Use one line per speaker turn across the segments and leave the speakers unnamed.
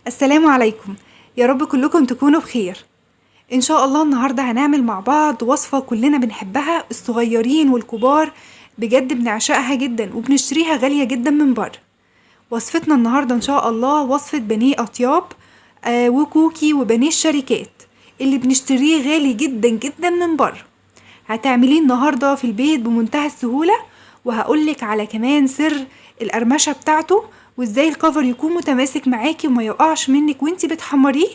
السلام عليكم، يا رب كلكم تكونوا بخير. ان شاء الله النهارده هنعمل مع بعض وصفة كلنا بنحبها، الصغيرين والكبار بجد بنعشقها جدا وبنشتريها غالية جدا من بره. وصفتنا النهارده ان شاء الله وصفة بانيه اطياب وكوكي وبانيه الشركات اللي بنشتريه غالي جدا جدا من بره. هتعمليه النهارده في البيت بمنتهى السهولة، وهقولك على كمان سر القرمشة بتاعته وازاي الكفر يكون متماسك معاكي وما يقعش منك وانتي بتحمريه.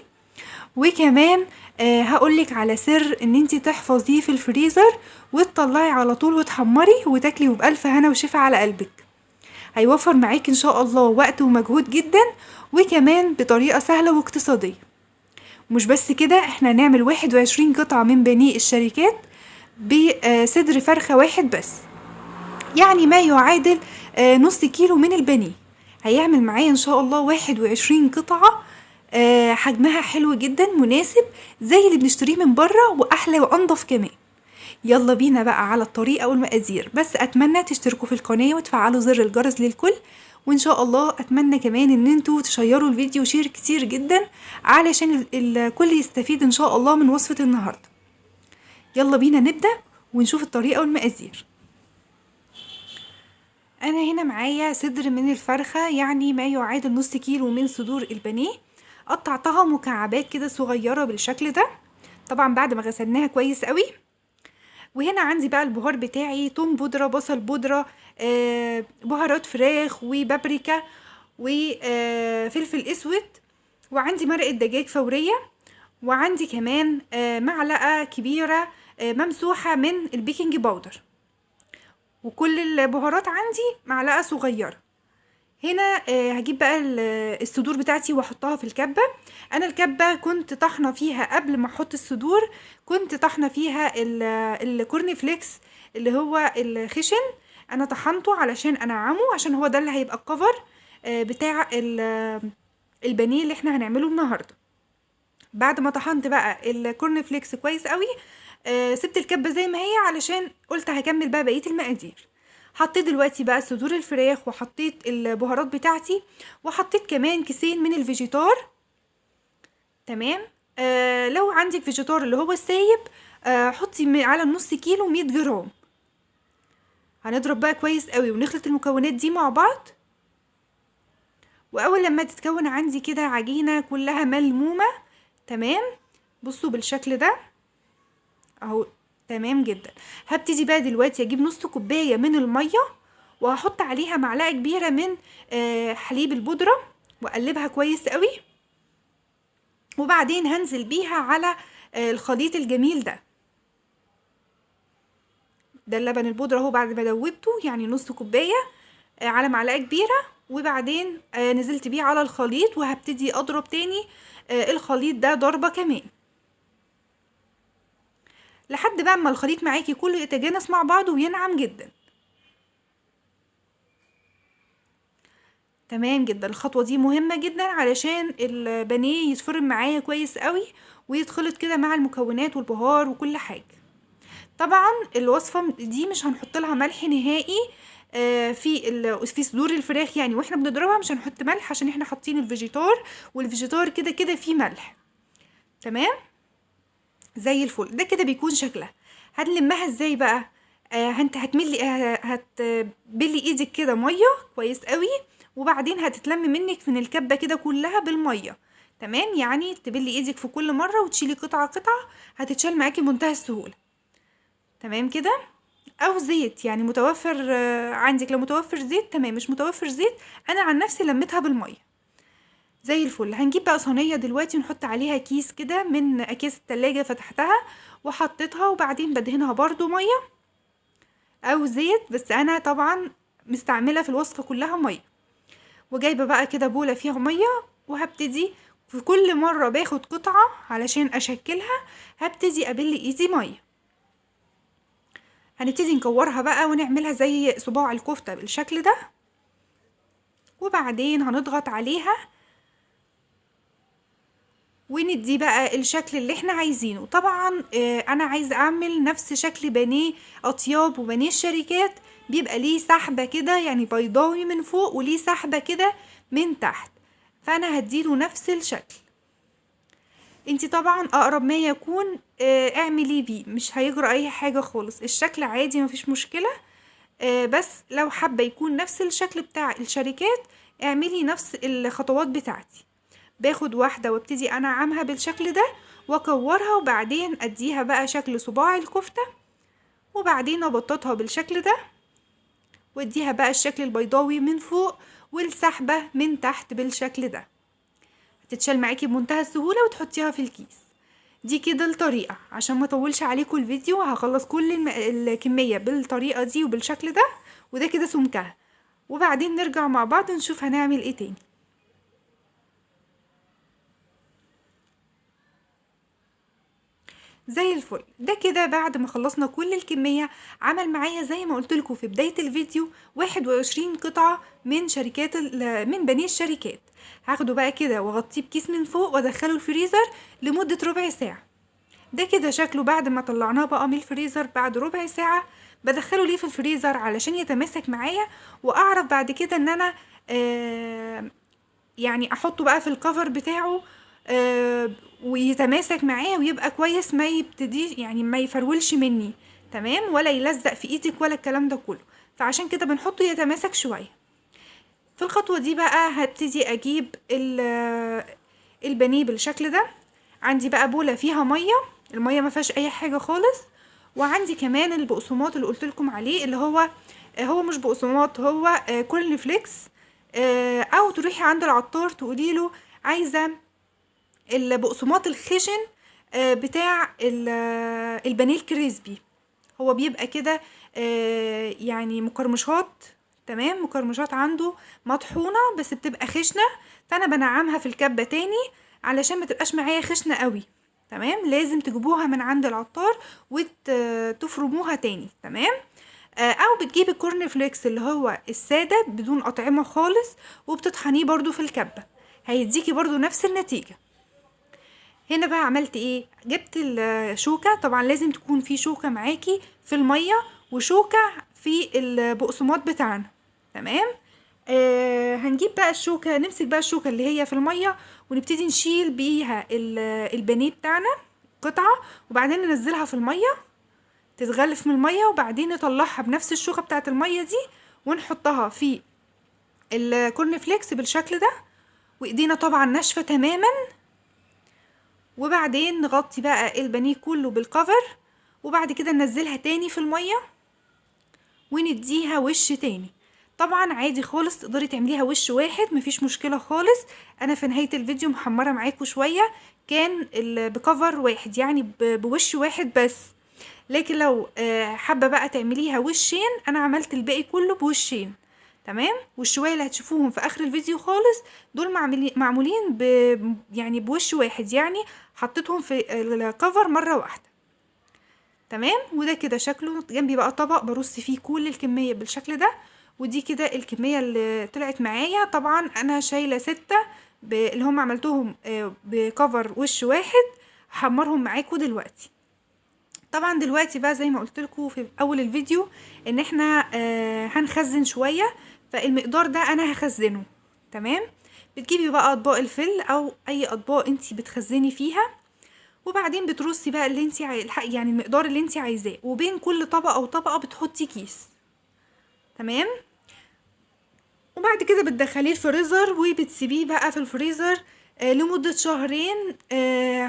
وكمان هقولك على سر ان انتي تحفظيه في الفريزر وتطلعي على طول وتحمري وتاكلي وبألف هنا وشفا على قلبك. هيوفر معاكي ان شاء الله وقت ومجهود جدا، وكمان بطريقة سهلة واقتصادية. مش بس كده، احنا هنعمل 21 قطعة من بانيه الشركات بصدر فرخة واحد بس، يعني ما يعادل نص كيلو من البانيه. هيعمل معايا ان شاء الله 21 قطعة، حجمها حلو جدا مناسب زي اللي بنشتريه من بره واحلى وانضف كمان. يلا بينا بقى على الطريقة والمقادير. بس اتمنى تشتركوا في القناة وتفعلوا زر الجرس للكل، وان شاء الله اتمنى كمان ان انتوا تشيروا الفيديو share كتير جدا علشان الكل يستفيد ان شاء الله من وصفة النهاردة. يلا بينا نبدأ ونشوف الطريقة والمقادير. انا هنا معايا صدر من الفرخة، يعني ما يعادل نص كيلو من صدور البانيه، قطعتها مكعبات كده صغيرة بالشكل ده، طبعا بعد ما غسلناها كويس قوي. وهنا عندي بقى البهار بتاعي، توم بودرة، بصل بودرة، بهارات فراخ وبابريكا وفلفل اسود، وعندي مرقة دجاج فورية، وعندي كمان معلقة كبيرة ممسوحة من ال baking powder، وكل البهارات عندي معلقة صغيرة. هنا هجيب بقى الصدور بتاعتي واحطها في الكبة. انا الكبة كنت طحنة فيها قبل ما احط الصدور، كنت طحنة فيها ال corn flakes اللي هو الخشن، انا طحنته علشان انعمه، عشان هو ده اللي هيبقى ال cover بتاع البانيه اللي احنا هنعمله النهاردة. بعد ما طحنت بقى ال corn flakes كويس قوي، سبت الكبة زي ما هي علشان قلت هكمل بقى بقية المقادير. حطيت دلوقتي بقى صدور الفراخ، وحطيت البهارات بتاعتي، وحطيت كمان كيسين من الفيجيتار. تمام. لو عندك فيجيتار اللي هو السايب، حطي على النص كيلو 100 جرام. هنضرب بقى كويس قوي ونخلط المكونات دي مع بعض. واول لما تتكون عندي كده عجينة كلها ملمومة، تمام، بصوا بالشكل ده اهو، تمام جدا. هبتدي بقى دلوقتي اجيب نص كوباية من المية، وهحط عليها معلقه كبيرة من حليب البودره، واقلبها كويس قوي، وبعدين هنزل بيها على الخليط الجميل ده. ده اللبن البودره اهو بعد ما دوبته، يعني نص كوباية على معلقه كبيرة، وبعدين نزلت بيه على الخليط، وهبتدي اضرب تاني الخليط ده ضربه كمان لحد بقى اما الخليط معاكي كله يتجانس مع بعضه وينعم جدا. تمام جدا. الخطوة دي مهمة جدا علشان البانيه يتفرم معايا كويس قوي ويتخلط كده مع المكونات والبهار وكل حاجة. طبعا الوصفة دي مش هنحط لها ملح نهائي في صدور الفراخ، يعني واحنا بنضربها مش هنحط ملح عشان احنا حاطين الفيجيتار، والفيجيتار كده كده فيه ملح. تمام زي الفل. ده كده بيكون شكلها. هنلمها ازاي بقى؟ هتملي هتبلي ايدك كده مية كويس قوي، وبعدين هتتلم منك من الكبه كده كلها بالمية. تمام، يعني تبلي ايدك في كل مرة وتشيلي قطعه قطعه، هتتشال معاكي بمنتهى السهولة. تمام كده. او زيت، يعني متوفر عندك، لو متوفر زيت تمام، مش متوفر زيت انا عن نفسي لميتها بالمية زي الفل. هنجيب بقى صينية دلوقتي نحط عليها كيس كده من اكياس التلاجة، فتحتها وحطيتها، وبعدين بدهنها برضو مية او زيت، بس انا طبعا مستعملة في الوصفة كلها مية. وجايبه بقى كده بوله فيها مية، وهبتدي في كل مرة باخد قطعه علشان اشكلها هبتدي ابل ايدي مية. هنبتدي نكورها بقى ونعملها زي صباع الكفتة بالشكل ده، وبعدين هنضغط عليها وندي بقى الشكل اللي احنا عايزينه. طبعا انا عايزه اعمل نفس شكل بانيه اطياب وبانيه الشركات، بيبقى ليه سحبه كده، يعني بيضاوي من فوق وليه سحبه كده من تحت. فانا هديله نفس الشكل. انتي طبعا اقرب ما يكون اعملي بيه، مش هيجرى اي حاجة خالص، الشكل عادي مفيش مشكلة. بس لو حابة يكون نفس الشكل بتاع الشركات اعملي نفس الخطوات بتاعتي. باخد واحدة وابتدي انعمها بالشكل ده واكورها، وبعدين اديها بقى شكل صباع الكفتة، وبعدين ابططها بالشكل ده واديها بقى الشكل البيضاوي من فوق والسحبة من تحت بالشكل ده. هتتشال معاكي بمنتهى السهولة وتحطيها في الكيس. دي كده الطريقة. عشان ما اطولش عليكم الفيديو هخلص كل الكمية بالطريقة دي وبالشكل ده، وده كده سمكها، وبعدين نرجع مع بعض نشوف هنعمل ايه تاني. زي الفل. ده كده بعد ما خلصنا كل الكمية عمل معايا زي ما قلت لكم في بداية الفيديو 21 قطعة من شركات من بني الشركات. هاخده بقى كده واغطيه بكيس من فوق وادخله الفريزر لمدة ربع ساعة. ده كده شكله بعد ما طلعناه بقى من الفريزر بعد ربع ساعة. بدخله ليه في الفريزر؟ علشان يتماسك معايا واعرف بعد كده ان انا يعني احطه بقى في الكفر بتاعه ويتماسك معايا ويبقى كويس، ما يبتدي يعني ما يفرولش مني، تمام، ولا يلزق في ايدك ولا الكلام ده كله. فعشان كده بنحطه يتماسك شوية. في الخطوة دي بقى هبتدي اجيب البانيه بالشكل ده. عندي بقى بوله فيها مية، المية ما فيهاش اي حاجة خالص، وعندي كمان البقسماط اللي قلت لكم عليه، اللي هو مش بقسماط، هو corn flakes، او تروحي عند العطار تقولي له عايزه البقسماط الخشن بتاع البانيه ال crispy. هو بيبقى كده يعني مقرمشات، تمام، مقرمشات عنده مطحونه بس بتبقى خشنه، فانا بنعمها في الكبه تاني علشان ما تبقاش معايا خشنه قوي، تمام. لازم تجيبوها من عند العطار وتفرموها تاني، تمام. او بتجيبي ال corn flakes اللي هو السادة بدون اطعمه خالص وبتطحنيه برضو في الكبه، هيديكي برضو نفس النتيجة. هنا بقى عملت ايه؟ جبت الشوكة، طبعا لازم تكون في شوكه معاكي في المية وشوكه في البقسماط بتاعنا، تمام. هنجيب بقى الشوكة، نمسك بقى الشوكة اللي هي في المية ونبتدي نشيل بيها البانيه بتاعنا قطعه، وبعدين ننزلها في المية تتغلف من المية، وبعدين نطلعها بنفس الشوكة بتاعه المية دي ونحطها في ال corn flakes بالشكل ده، وايدينا طبعا ناشفة تماما. وبعدين نغطي بقى البانيه كله بال cover، وبعد كده ننزلها تاني في المية ونديها وش تاني. طبعا عادي خالص تقدري تعمليها وش واحد، مفيش مشكلة خالص. انا في نهاية الفيديو محمرة معاكم شوية كان ب cover واحد، يعني بوش واحد بس، لكن لو حابة بقى تعمليها وشين انا عملت الباقي كله بوشين، تمام. والشويه اللي هتشوفوهم في اخر الفيديو خالص دول معمولين يعني بوش واحد، يعني حطيتهم في ال cover مرة واحدة، تمام. وده كده شكله. جنبي بقى طبق برص فيه كل الكمية بالشكل ده، ودي كده الكمية اللي طلعت معايا. طبعا انا شايله 6 اللي هم عملتهم بكفر وش واحد، هحمرهم معاكم دلوقتي. طبعا دلوقتي بقى زي ما قلت لكم في اول الفيديو ان احنا هنخزن شوية، فالمقدار ده انا هخزنه، تمام. بتجيبي بقى اطباق الفل او اي اطباق انتي بتخزني فيها، وبعدين بترصي بقى اللي انتي يعني المقدار اللي انتي عايزاه، وبين كل طبقه وطبقه بتحطي كيس، تمام. وبعد كده بتدخليه الفريزر وبتسيبيه بقى في الفريزر لمدة شهرين،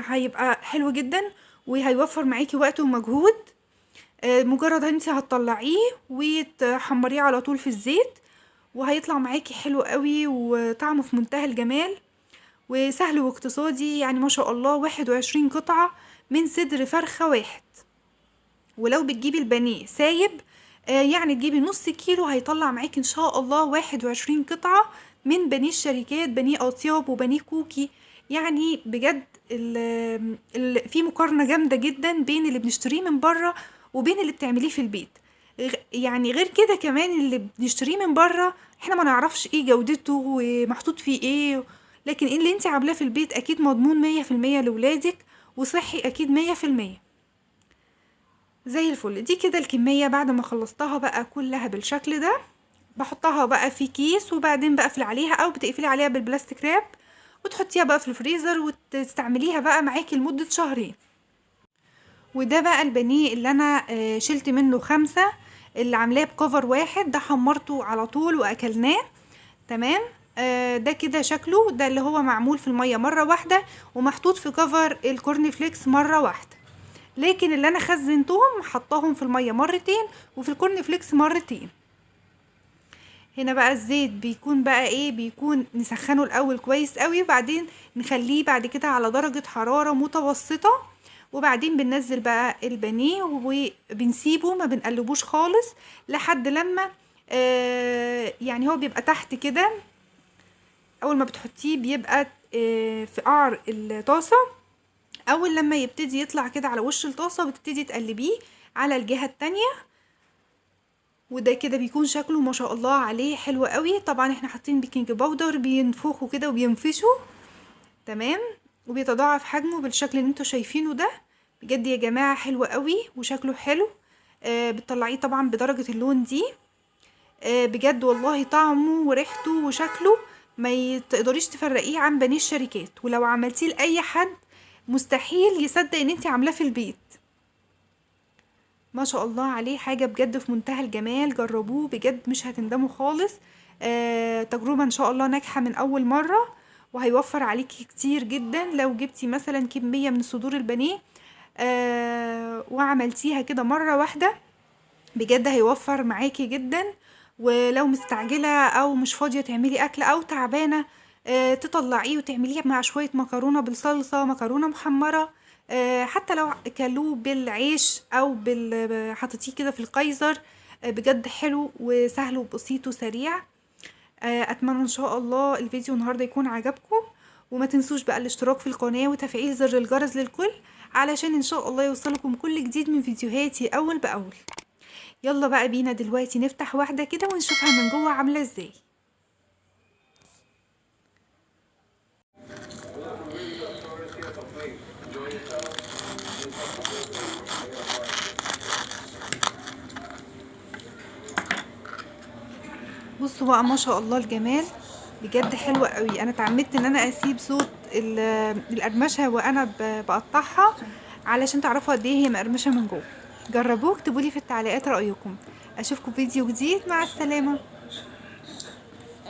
هيبقى حلو جدا وهيوفر معاكي وقت ومجهود. مجرد انت هتطلعيه وتحمريه على طول في الزيت، وهيطلع معاكي حلو قوي وطعمه في منتهى الجمال وسهل واقتصادي. يعني ما شاء الله 21 قطعة من صدر فرخة واحد. ولو بتجيبي البانيه سايب يعني تجيبي نص كيلو هيطلع معاكي ان شاء الله 21 قطعة من بانيه الشركات، بانيه اطياب وبانيه كوكي. يعني بجد في مقارنة جامدة جدا بين اللي بنشتريه من بره وبين اللي بتعمليه في البيت. يعني غير كده كمان اللي بنشتريه من بره احنا ما نعرفش ايه جودته ومحطوط فيه ايه، لكن اللي انت عاملاه في البيت اكيد مضمون 100% لولادك وصحي اكيد 100%. زي الفل. دي كده الكمية بعد ما خلصتها بقى كلها بالشكل ده، بحطها بقى في كيس وبعدين بقفل عليها او بتقفلي عليها بال plastic wrap، وتحطيها بقى في الفريزر وتستعمليها بقى معاكي لمدة شهرين. وده بقى البانيه اللي انا شلت منه 5 اللي عاملاه بكفر واحد، ده حمرته على طول واكلناه. تمام. ده كده شكله، ده اللي هو معمول في المية مرة واحدة ومحطوط في cover ال corn flakes مرة واحدة، لكن اللي انا خزنتهم حطاهم في المية مرتين وفي ال corn flakes مرتين. هنا بقى الزيت بيكون بقى ايه، بيكون نسخنه الاول كويس قوي، وبعدين نخليه بعد كده على درجة حرارة متوسطة، وبعدين بننزل بقى البانيه وبنسيبه ما بنقلبوش خالص لحد لما يعني هو بيبقى تحت كده، اول ما بتحطيه بيبقى في قعر الطاسة، اول لما يبتدي يطلع كده على وش الطاسة بتبتدي تقلبيه على الجهة التانية، وده كده بيكون شكله ما شاء الله عليه حلو قوي. طبعا احنا حاطين baking powder بينفخه كده وبينفشه. تمام. وبيتضاعف حجمه بالشكل اللي انتوا شايفينه ده. بجد يا جماعة حلو قوي وشكله حلو. بتطلعيه طبعا بدرجة اللون دي. بجد والله طعمه وريحته وشكله ما تقدريش تفرقيه عن بانيه الشركات، ولو عملتيه لأي حد مستحيل يصدق ان انتي عاملاه في البيت. ما شاء الله عليه، حاجة بجد في منتهى الجمال. جربوه بجد مش هتندموا خالص. تجربة ان شاء الله ناجحة من اول مرة، وهيوفر عليكي كتير جدا لو جبتي مثلا كمية من صدور البانيه وعملتيها كده مرة واحدة، بجد هيوفر معاكي جدا. ولو مستعجلة او مش فاضية تعملي اكل او تعبانة، تطلعيه وتعمليه مع شوية مكرونة بالصلصة، مكرونة محمرة، حتى لو كلوه بالعيش او حطيتيه كده في القيصر، بجد حلو وسهل وبسيط وسريع. اتمنى ان شاء الله الفيديو النهارده يكون عجبكم، وما تنسوش بقى الاشتراك في القناة وتفعيل زر الجرس للكل علشان ان شاء الله يوصلكم كل جديد من فيديوهاتي اول باول. يلا بقى بينا دلوقتي نفتح واحدة كده ونشوفها من جوه عاملة ازاي. بصوا بقى ما شاء الله الجمال، بجد حلوة قوي. انا اتعمدت ان انا اسيب صوت القرمشة وانا بقطعها علشان تعرفوا قد ايه هي مقرمشة من جوه. جربوه، اكتبوا لي في التعليقات رأيكم. اشوفكم في فيديو جديد، مع السلامة.